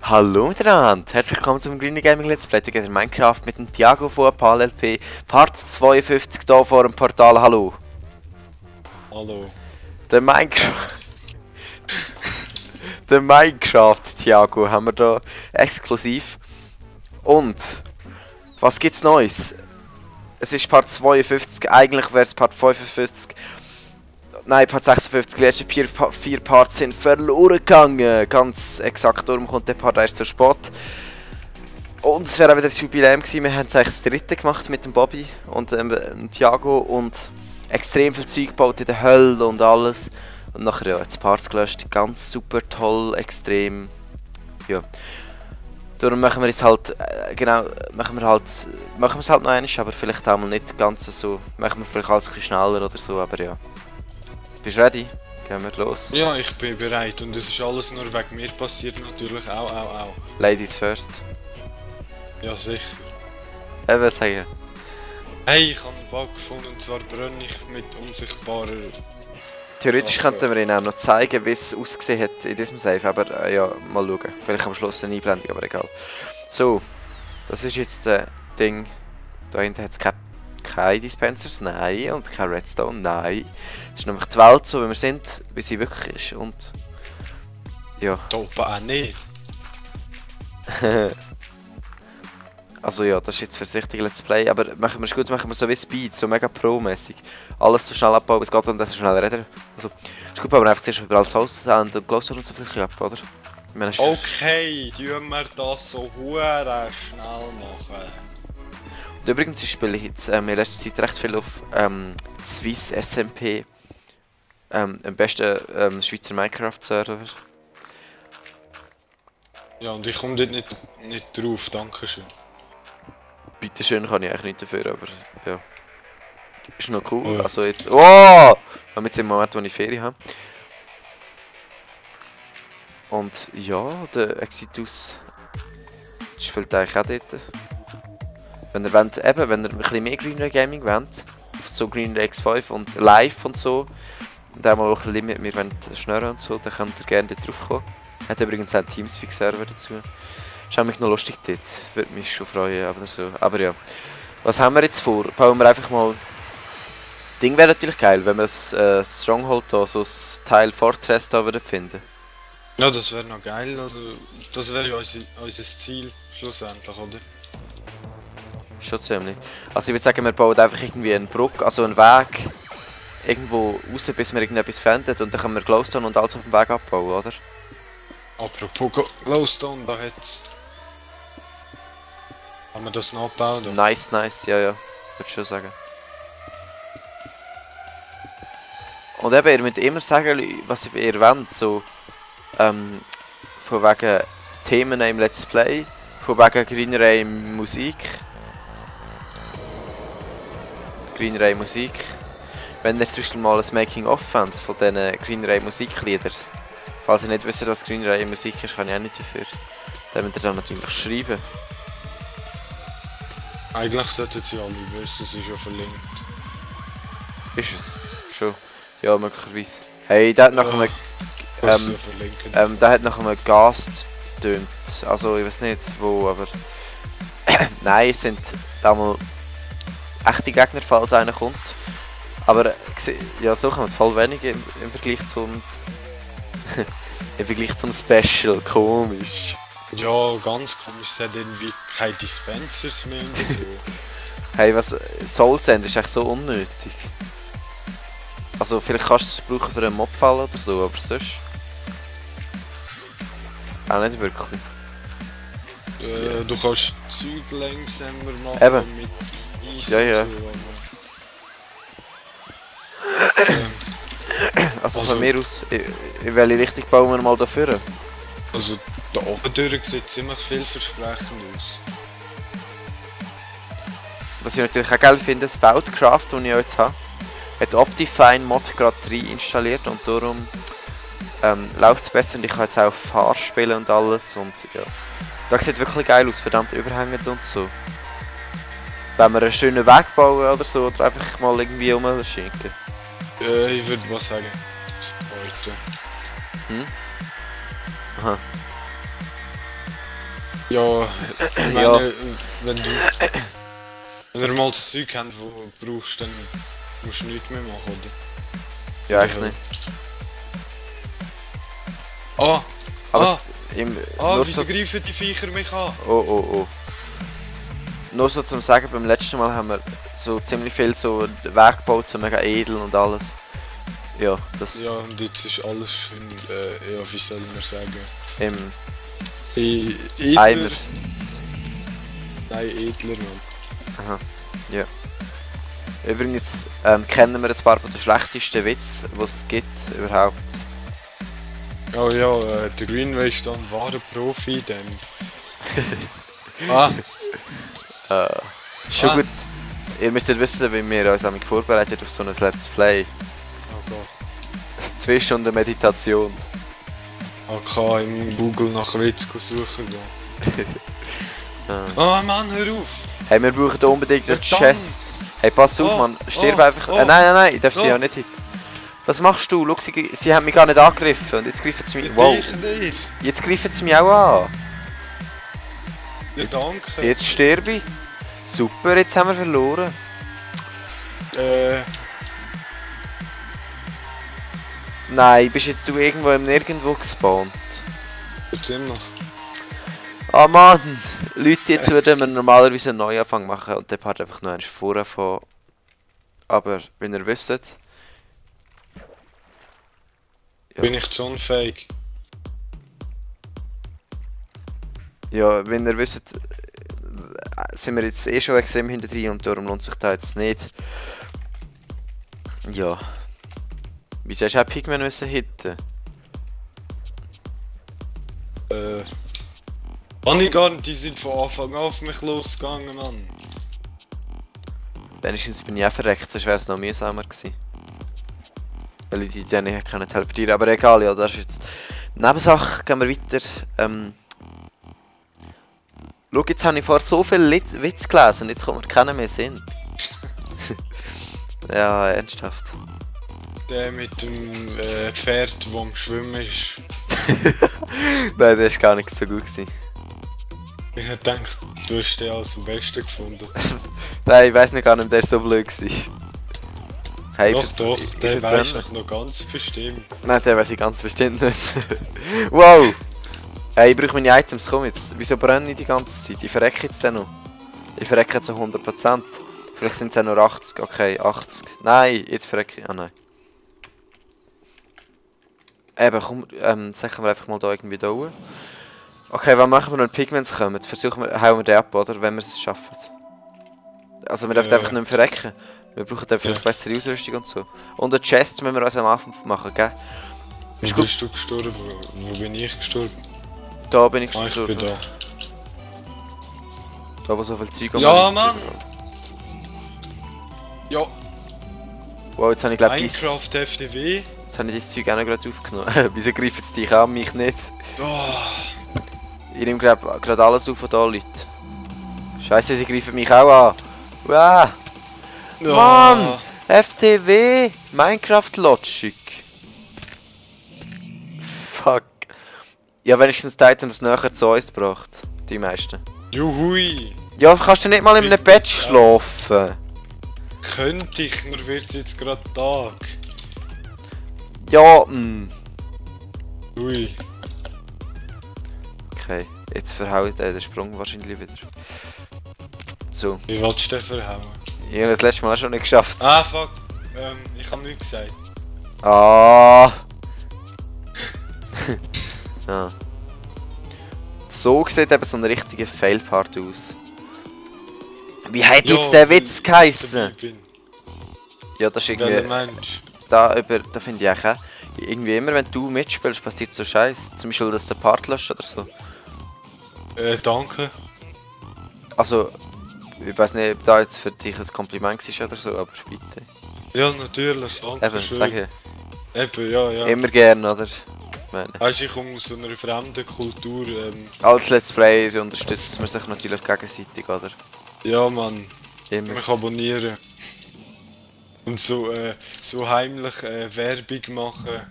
Hallo miteinander, herzlich willkommen zum Green Gaming Let's Play in Minecraft mit dem Thiago von PAL-LP, Part 52 hier vor dem Portal. Hallo. Hallo. Der Minecraft... Der Minecraft Thiago haben wir hier exklusiv. Und was gibt's Neues? Es ist Part 52, eigentlich wäre es Part 55. Nein, Part 56, die letzten vier Parts sind verloren gegangen. Ganz exakt, darum kommt der Part erst zu spät. Und es wäre auch wieder das Jubiläum gewesen. Wir haben es eigentlich das dritte gemacht mit dem Bobby und dem Thiago und extrem viel Zeug gebaut in der Hölle und alles. Und nachher ja, jetzt Parts gelöscht. Ganz super toll, extrem. Ja. Darum machen wir es halt, machen wir es halt noch einmal, aber vielleicht auch mal nicht ganz so. Machen wir vielleicht alles ein bisschen schneller oder so, aber ja. Bist du ready? Gehen wir los. Ja, ich bin bereit und es ist alles nur wegen mir passiert natürlich. Au. Ladies first. Ja, sicher. Eben sagen. Hey, ich habe einen Bug gefunden und zwar brenne ich mit unsichtbarer... Theoretisch könnten wir Ihnen auch noch zeigen, wie es ausgesehen hat in diesem Safe, aber ja, mal schauen. Vielleicht am Schluss eine Einblendung, aber egal. So, das ist jetzt das Ding. Da hinten hat es keine Dispensers, nein, und kein Redstone, nein. Es ist nämlich die Welt so, wie wir sind, wie sie wirklich ist und... Ja. Topa auch nicht. Also ja, das ist jetzt vorsichtig Let's Play, aber machen wir es gut, machen wir so wie Speed, so mega Pro-mäßig. Alles so schnell abbauen, es geht und das so schnell reden. Also, ist gut, aber einfach zuerst über alles Haus und Glowstone und so viel ab, oder? Ich meine, Okay, tun wir das so hure schnell machen. Und übrigens, ich spiele jetzt in letzter Zeit recht viel auf Swiss SMP, am besten Schweizer Minecraft-Server. Ja, und ich komme dort nicht drauf, danke schön. Bitteschön, kann ich eigentlich nicht dafür, aber ja. Ist noch cool. Ja. Also jetzt. Oh! Wir haben jetzt im Moment, wo ich Ferien habe. Und ja, der Exitus spielt eigentlich auch dort. Wenn ihr wollt, eben, wenn ihr ein bisschen mehr Green Ray Gaming wollt, so Green Ray X5 und live und so, und auch mal ein bisschen mit mir schnurren und so, dann könnt ihr gerne dort drauf kommen. Hat übrigens auch einen Teamspeak-Server dazu. Ist nämlich noch lustig dort. Würde mich schon freuen, aber so. Aber ja. Was haben wir jetzt vor? Bauen wir einfach mal... Ding wäre natürlich geil, wenn wir das Stronghold da, so das Teil Fortress da würden finden. Ja, das wäre noch geil, also das wäre ja unser Ziel schlussendlich, oder? Schon ziemlich. Also ich würde sagen, wir bauen einfach irgendwie eine Brücke, also einen Weg irgendwo raus, bis wir irgendetwas finden und dann können wir Glowstone und alles auf dem Weg abbauen, oder? Apropos Glowstone, da hat's... Haben wir das noch gebaut? Oder? Nice, ja, würde ich schon sagen. Und eben, ihr müsst immer sagen, was ihr wollt, so von wegen Themen im Let's Play, von wegen Green Ray Musik. Green Ray Musik. Wenn ihr zum Beispiel mal ein Making-of fängt von diesen Green Ray Musikliedern. Falls ihr nicht wisst, was Green Ray Musik ist, kann ich auch nicht dafür. Dann müsst ihr dann natürlich schreiben. Eigentlich sollten sie alle wissen, es ist ja verlinkt. Ist es? Schon? Ja, möglicherweise. Hey, der hat nach einem... Was ja verlinken. der hat nach einem Gast getönt. Also, ich weiß nicht wo, aber... Nein, es sind damals echte Gegner, falls einer kommt. Aber ja, so kommt es voll wenig im Vergleich zum... im Vergleich zum Special. Komisch. Ja, ganz komisch, es hat irgendwie keine Dispensers mehr und so. Hey, was... Soul Sand ist echt so unnötig. Also, vielleicht kannst du es brauchen für einen Mobfall oder so, aber sonst... Auch nicht wirklich. Du kannst Zeug langsamer machen Eben. mit Eis Ja. und so. Also von mir aus, in welche Richtung bauen wir mal dafür? Also da oben durch sieht ziemlich vielversprechend aus. Was ich natürlich auch geil finde, das Boutcraft, das ich jetzt habe, hat Optifine Mod gerade rein installiert und darum läuft es besser und ich kann jetzt auch Fahr spielen und alles und ja. Da sieht wirklich geil aus, verdammt überhängend und so. Wenn wir einen schönen Weg bauen oder so, oder einfach mal irgendwie rumschinken. Ich würde mal sagen, das zweite. Hm? Aha. Ja, ich meine, Ja. wenn ihr mal das Zeug habt, das du brauchst, dann musst du nichts mehr machen, oder? Ja, echt nicht. Ah! Aber Ah! nur Wieso so, greifen die Viecher mich an? oh. Nur so zum Sagen, beim letzten Mal haben wir so ziemlich viel so Weg gebaut, so mega edel und alles. Ja, das Ja, und jetzt ist alles schön, ja, wie soll man sagen? im Edler? Eimer. Nein, edler, Mann. Aha, ja. Übrigens kennen wir ein paar von den schlechtesten Witze, die es gibt überhaupt. Oh ja, der Greenway ist dann ein wahrer Profi, denn... Ah! Schon Ah. gut. Ihr müsst ja wissen, wie wir uns damit vorbereitet auf so ein Let's Play. Oh Gott. 2 Stunden Meditation. AK im Google nach Witz suchen gehen. Ja. Oh Mann, hör auf! Hey, wir brauchen da unbedingt eine Verdammt. Chest. Hey, pass auf, Oh, Mann. Stirb oh, einfach. oh, Nein, ich darf sie oh. ja nicht hit. Was machst du? Schau, sie haben mich gar nicht angegriffen und jetzt greifen sie mich. Ja, Wow. dich nicht! Jetzt greifen sie mich auch an. Ja, danke! Jetzt sterbe ich. Super, jetzt haben wir verloren. Nein, bist jetzt du irgendwo im Nirgendwo gespawnt? Ziemlich. Ah Mann! Leute, jetzt würden wir normalerweise einen Neuanfang machen und der Part einfach noch eins vorher von. Aber wenn ihr wisst. Ja. Bin ich zu unfähig? Ja, wenn ihr wisst, sind wir jetzt eh schon extrem hinterher und darum lohnt sich da jetzt nicht. Ja. Wieso hast du auch Pigmen müssen hitten? Mann, ich gar nicht, die sind von Anfang an auf mich losgegangen, Mann. Wenigstens bin ich auch verreckt, sonst wäre es noch mühsamer gewesen. Weil ich die dann nicht teleportieren konnte. Aber egal, ja, das ist jetzt... Nebensache, gehen wir weiter. Schau, jetzt habe ich vorher so viel Witz gelesen und jetzt kommt mir keiner mehr Sinn. Ja, ernsthaft. Der mit dem Pferd, das am Schwimmen ist. Nein, das war gar nicht so gut gewesen. Ich hätte gedacht, du hast den als am besten gefunden. Nein, ich weiss nicht gar nicht, der war so blöd gewesen. Hey, Doch, der weiß doch noch ganz bestimmt. Nein, der weiß ich ganz bestimmt nicht. Wow! Hey, ich brauche meine Items, komm jetzt. Wieso brenne ich die ganze Zeit? Ich verrecke jetzt noch. Ich verrecke zu 100%. Vielleicht sind es auch nur 80. Okay, 80. Nein, jetzt verrecke ich. Ah nein. Eben, komm, sagen wir einfach mal da irgendwie da hoch. Okay, was machen wir, wenn Pigments kommen? Versuchen wir, hauen wir den ab, oder? Wenn wir es schaffen. Also wir dürfen einfach nicht mehr verrecken. Wir brauchen dann vielleicht bessere Ausrüstung und so. Und eine Chest müssen wir uns am Anfang machen, gell? Wie gut. bist du gestorben? Wo bin ich gestorben? Da bin ich Ah, ich gestorben. bin da. Da wo so viel Zeug Ja, rumliegt. Mann! Ja, Wow, jetzt habe ich glaube ich Minecraft FTW. jetzt habe ich das Zeug auch noch gerade aufgenommen. Wieso greifen sie dich an, mich nicht? Oh, Ich nehme glaube gerade alles auf, was da liegt. Scheiße, sie greifen mich auch an. Wow. Mann! FTW! Minecraft Logic. Fuck. Ja, wenigstens die Items näher zu uns gebracht. Die meisten. Juhui! Ja, kannst du nicht mal in einem Bett schlafen? Könnte ich, nur wird es jetzt gerade Tag. Ja, Ui. Okay, jetzt verhaut den Sprung wahrscheinlich wieder. So. Wie willst du den verhauen? Ich habe das letzte Mal auch schon nicht geschafft. Ah, fuck. Ich hab nichts gesagt. Ah. Ja. So sieht eben so ein richtiger Fail-Part aus. Wie hat jetzt der Witz geheissen? Ja, das ist Welcher irgendwie... Mensch? Da finde ich auch. Irgendwie immer, wenn du mitspielst, passiert so Scheiß. Zum Beispiel, dass der Part löscht oder so. Danke. Also, ich weiß nicht, ob da jetzt für dich ein Kompliment ist oder so, aber bitte. Ja, natürlich, danke Eben, schön. sage Eben, ja, ja. immer gern, oder? Ich meine, Weißt du, ich komme aus einer fremden Kultur. als Let's Player unterstützt man sich natürlich gegenseitig, oder? Ja, Mann. Immer. Mich abonnieren. Und so, so heimlich Werbung machen.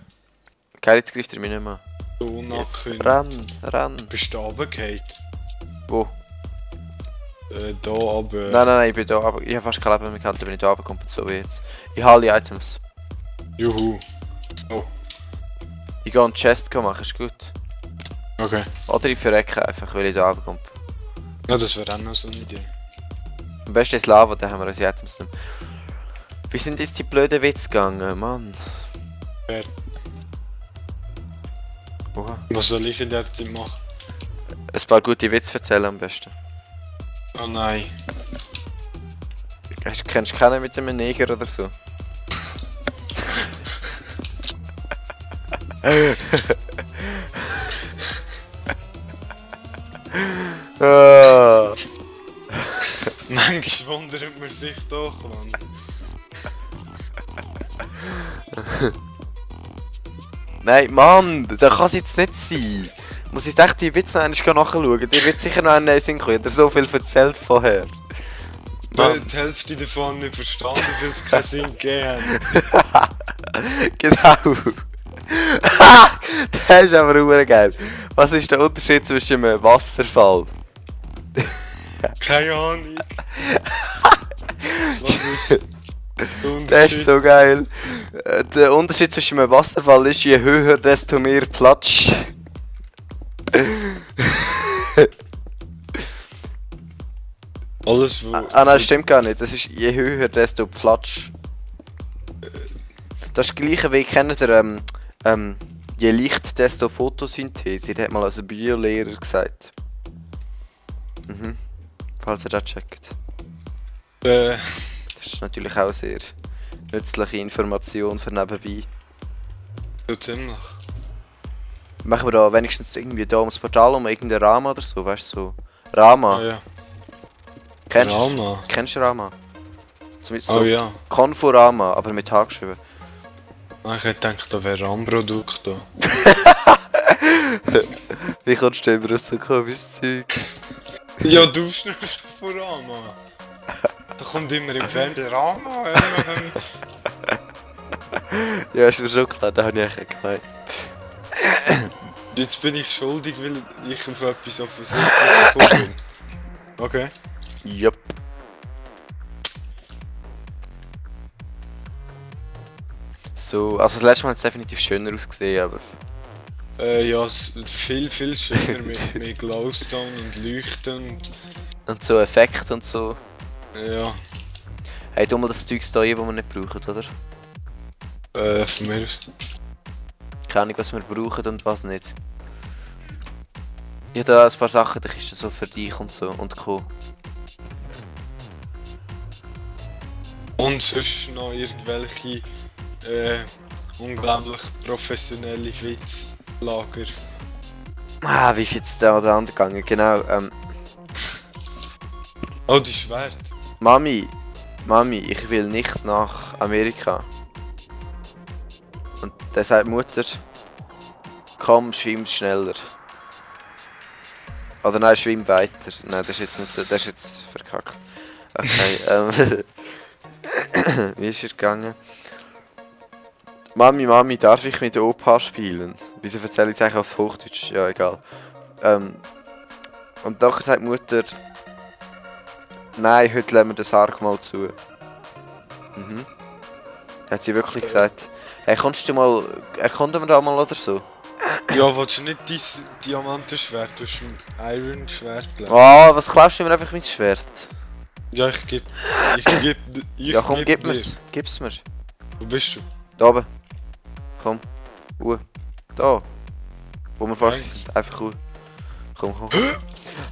Geil, jetzt greift er mich nicht mehr. So Jetzt, unankündigt. ran. Bist du runtergefallen? Wo? Da aber. Nein, ich bin da, aber ich habe fast kein Leben mehr gehabt, da bin ich da runtergekommen, so wie jetzt. Ich habe alle Items. Juhu. Oh, Ich gehe einen Chest machen, ist gut. okay. Oder ich verrecke einfach, weil ich da runterkomme. Ja, das wäre auch noch so eine Idee. Am besten ist Lava, dann haben wir unsere Items nicht mehr. Wie sind jetzt die blöden Witze gegangen, Mann? Wer? Oha. Was soll ich in der Zeit machen? Ein paar gute Witze erzählen am besten. Oh nein. Kennst du keinen mit einem Neger oder so? Ah. Manchmal wundert man sich doch, Mann. Nein, Mann, das kann es jetzt nicht sein. Muss ich echt die Witze noch einmal nachschauen? Dir wird sicher noch einen Sinn kommen. Ich habe dir so viel erzählt vorher. Die Hälfte davon nicht verstanden, weil es keinen Sinn gegeben hat. Genau. Das ist aber auch geil. Was ist der Unterschied zwischen einem Wasserfall? Keine Ahnung. Was ist der Unterschied? Das ist so geil. Der Unterschied zwischen einem Wasserfall ist, je höher, desto mehr Platsch. Alles, wo... Nein, stimmt gar nicht. Das ist je höher, desto Platsch. Das ist das gleiche wie, kennt ihr, je Licht, desto Photosynthese. Das hat mal als Biolehrer gesagt. Mhm. Falls ihr das checkt. Das ist natürlich auch sehr nützliche Information für nebenbei. so ziemlich. Machen wir da wenigstens irgendwie da ums Portal um irgendeinen Rama oder so, weißt du? So. Rama. Ah ja. Kennst Rama? Kennst du Rama? So Oh ja. Conforama, aber mit H geschrieben. Ich hätte gedacht, da wäre Rahmenprodukt da. Wie kannst du immer so komisches Zeug? Ja, du schnellst von Rama. Da kommt immer im Fernsehen Rama. Ja, ist mir schon klar, da habe ich echt gemeint. Jetzt bin ich schuldig, weil ich auf etwas offensichtliches gekommen bin. Okay. Jupp. So, also das letzte Mal hat es definitiv schöner ausgesehen, aber... Ja, viel schöner mit Glowstone und Leuchten Und so Effekte und so. ja, Hey, tu mal das Zeug da ein, das wir nicht brauchen, oder? von mir aus. Keine Ahnung, was wir brauchen und was nicht. Ich habe da ein paar Sachen, die Kiste so für dich und so und Co. Und sonst noch irgendwelche unglaublich professionelle Witzlager. Ah, wie ist jetzt da angegangen? Genau, Oh, die Schwert. Mami, ich will nicht nach Amerika. Und dann sagt die Mutter, komm, schwimm schneller. Oder nein, schwimm weiter. Nein, das ist jetzt nicht so, das ist jetzt verkackt. Okay, wie ist er gegangen? Mami, darf ich mit Opa spielen? Wieso erzähle ich es eigentlich auf Hochdeutsch? Ja, egal. Und dann sagt die Mutter, nein, heute lassen wir den Sarg mal zu. Mhm. Hat sie wirklich gesagt. Hey, kannst du mal, erkunden wir da mal oder so? Ja, willst du nicht dein Diamantenschwert? Du hast ein Iron-Schwert, glaube Oh, was klaust du mir einfach mein Schwert? ich. Ja, ich geb Ja komm, geb gib mir's. Gib's mir. Wo bist du? Da oben. Komm. Da. Wo wir vorher Thanks. sind. Einfach Komm.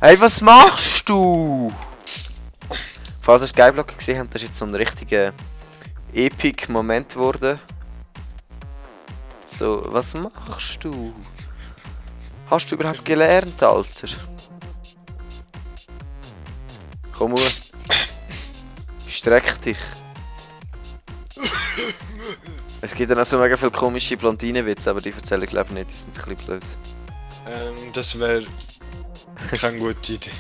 Hey, was machst du? Falls ihr das Skyblock gesehen habt, das ist jetzt so ein richtiger Epic-Moment geworden. So, was machst du? Hast du überhaupt gelernt, Alter? Komm streck dich. Es gibt dann auch so mega viele komische Blondinenwitze, aber die erzähle ich glaube nicht, die sind ein bisschen blöd. Das wäre keine gute Idee.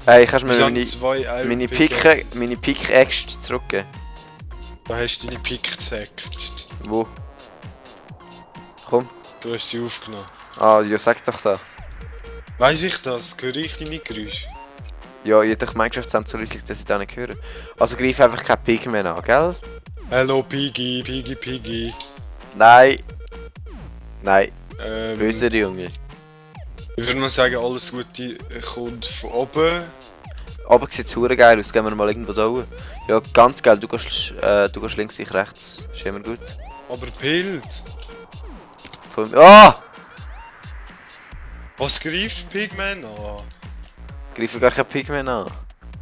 Hey, kannst du Wir mir sind zwei Iron meine Pickaxes. Pickaxe zurückgeben? Da hast du deine Pick gezackt. Wo? Komm. Du hast sie aufgenommen. Ah, ja, sag doch da. Weiss ich das? Höre ich deine Geräusche? Ja, jedoch Minecraft sind so leislich, dass ich das nicht höre. Also greif einfach kein Pigmen an, gell? Hallo Piggy, Piggy, Piggy. Nein. Nein, böser Junge. Ich würde mal sagen, alles Gute kommt von oben. Aber sieht es hure geil aus, gehen wir mal irgendwo da hoch. Ja, ganz geil, du gehst links, ich rechts. Ist immer gut. Aber Pilz! Ah! Was greifst du Pigman an? Greife gar kein Pigmen an.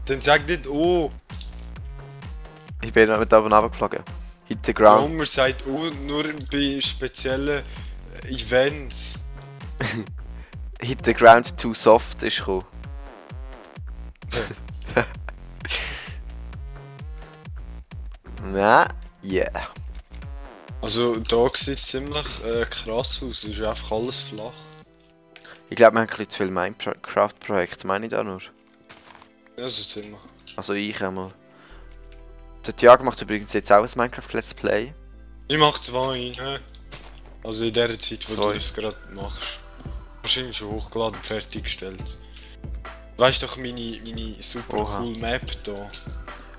Dann sag nicht oh! Ich bin mit oben runtergeflogen. Hit the ground. Warum man sagt oh nur bei speziellen Events? Hit the ground too soft ist gekommen. Na, yeah. Also da sieht es ziemlich krass aus, es ist einfach alles flach. Ich glaube, wir haben ein bisschen zu viel Minecraft-Projekte, meine ich da nur. Ja, so ziemlich. Also ich einmal. Der Tiago macht übrigens jetzt auch ein Minecraft-Let's Play. Ich mach 2, hä? Also in der Zeit, wo 2. du das gerade machst. Wahrscheinlich schon hochgeladen und fertiggestellt. Weißt doch meine super Oha. cool Map da?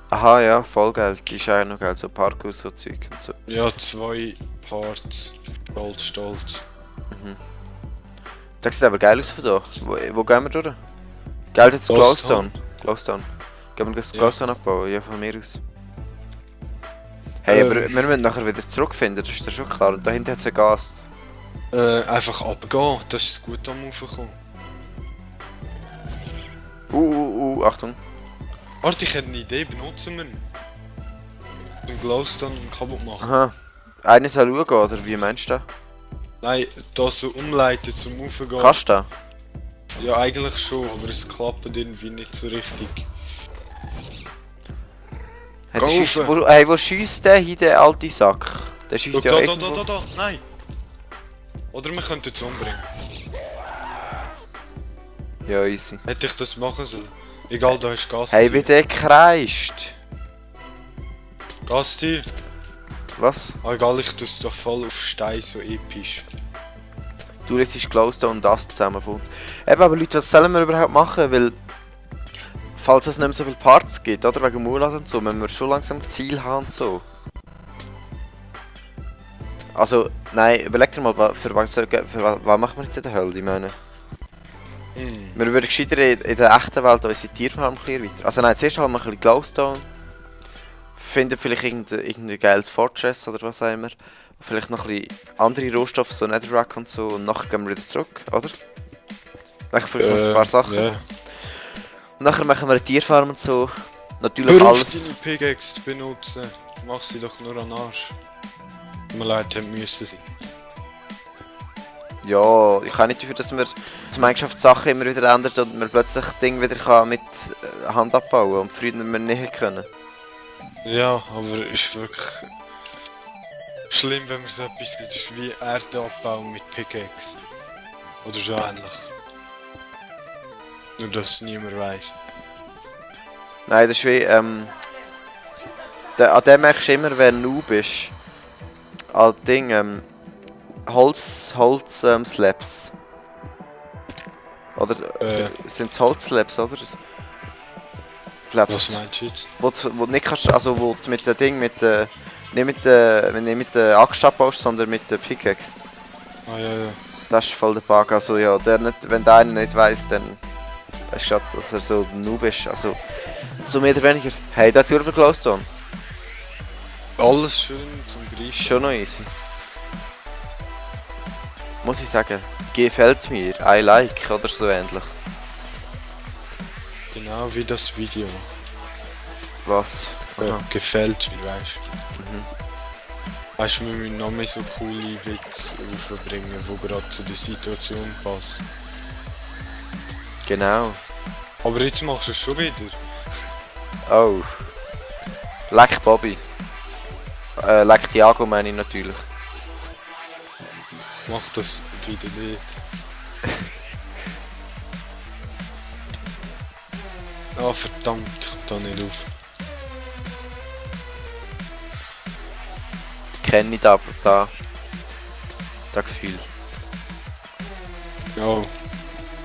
Aha, ja, voll geil. Die ist auch noch geil, so Parkour, so Zeug und so. Ja, 2 Parts. Stolz. Das sieht aber geil aus von da. Wo gehen wir durch? Geil, jetzt Glowstone. Glowstone. Gehen wir das Ja. Glowstone abbauen? Ja, von mir aus. Hey, aber Ähm. wir müssen nachher wieder zurückfinden, das ist dir schon klar. Und da hinten hat es einen Gast. Einfach abgehen, das ist gut am Raufkommen. Achtung. Warte, ich hätte eine Idee, benutzen wir ihn. Den Glowstone kaputt machen. Aha. Einer soll schauen, oder wie meinst du das? Nein, das so umleiten zum Raufgehen. Kannst du das? Ja, eigentlich schon, aber es klappt irgendwie nicht so richtig. Hey, Geh wo schiesst der hier, der alte Sack? Der Schau, schiesst ja irgendwo. da, nein! Oder wir könnten es umbringen. Ja, easy. Hätte ich das machen sollen? Egal, da ist Gast. Hey, wie der kreischt. Gast hier. Was? Ah, egal, ich tue es da voll auf Stein, so episch. Du lässt Glowstone und das zusammenfällt. Eben, aber Leute, was sollen wir überhaupt machen? Weil, falls es nicht mehr so viele Parts gibt, oder wegen Mulat und so, müssen wir schon langsam ein Ziel haben und so. Also, nein, überleg dir mal, für was machen wir jetzt in der Hölle, ich meine. Wir würden gescheiter in der echten Welt unsere Tierfarm ein bisschen weiter. Also nein, zuerst haben wir ein bisschen Glowstone. Finden vielleicht irgendein geiles Fortress oder was auch immer. Vielleicht noch ein bisschen andere Rohstoffe, so Netherrack und so. Und nachher gehen wir wieder zurück, oder? Machen vielleicht noch ein paar Sachen. Ja. Und nachher machen wir eine Tierfarm und so. Natürlich Hör auf, alles. deine Pickaxe zu benutzen. Mach sie doch nur an den Arsch. Tut mir leid, haben müssen sie. Ja, ich kann nicht dafür, dass wir das Minecraft Sachen immer wieder ändert und man plötzlich Dinge wieder kann mit Hand abbauen und früher wir nicht können. Ja, aber ist wirklich schlimm, wenn man so etwas sieht. Das ist wie Erde abbauen mit Pickaxe. Oder so ähnlich. Nur dass es niemand weiß. Nein, das ist wie, an dem merkst du immer, wer Noob ist. An Ding, Holz-Slabs. Oder sind es Holz-Slabs, oder? Was meinst du jetzt? Wo du nicht kannst, also wo du mit dem Ding, nicht mit der Axt abbaust, sondern mit der Pickaxe. Ah ja. Das ist voll der Bug, also ja, wenn der eine nicht weiss, dann weißt du, dass er so Noob ist, also so mehr oder weniger. Hey, da zu für Glowstone. Alles schön zum Greifen. Schon noch easy. Muss ich sagen, gefällt mir, I like oder so ähnlich. Genau wie das Video. Was? Aha. Gefällt mir, weißt du. Weißt du, wir müssen noch mehr so coole Witze aufbringen, die gerade zu der Situation passen. Genau. Aber jetzt machst du es schon wieder. Oh. Leck Bobby. Leck Tiago meine ich natürlich. Mach das wieder nicht. Ah, verdammt, ich komm da nicht auf. Kenne ich da Gefühl. Ja,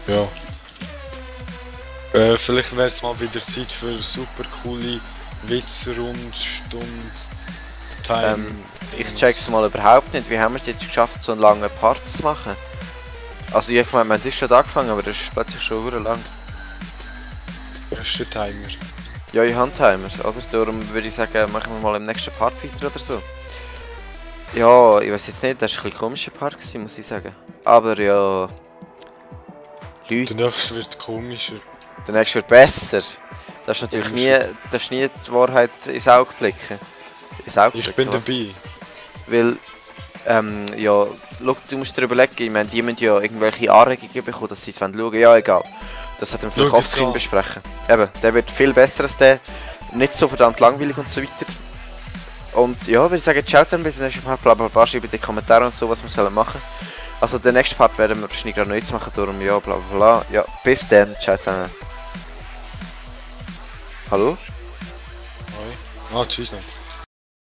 Ja. Vielleicht wäre es mal wieder Zeit für super coole Witzrundstunde. Time. Ich check's mal überhaupt nicht. Wie haben wir es jetzt geschafft, so einen langen Part zu machen? Also ich meine, wir haben schon angefangen, aber das ist plötzlich schon sehr lang. Das ist der Timer. Ja, ich habe einen Timer, oder? Darum würde ich sagen, machen wir mal im nächsten Part weiter oder so. Ja, ich weiß jetzt nicht, das war ein bisschen komischer Part gewesen, muss ich sagen. Aber ja... Leute... Der nächste wird komischer. Der nächste wird besser. Das ist natürlich nie die Wahrheit ins Auge blicken. Ich bin dabei. Weil, ja, schau, du musst dir überlegen, ich meine, die müssen ja irgendwelche Anregungen bekommen, dass sie es schauen wollen. Ja, egal. Das sollten wir vielleicht offscreen besprechen. Eben, der wird viel besser als der. Nicht so verdammt langweilig und so weiter. Und ja, würde ich sagen, ciao zusammen, bis zum nächsten Part, bla bla bla, schreibt in die Kommentare und so, was wir sollen machen. Also den nächsten Part werden wir wahrscheinlich gerade noch jetzt machen, darum ja, bla bla bla. Ja, bis dann, ciao zusammen. Hallo? Hoi. Ah, tschüss dann.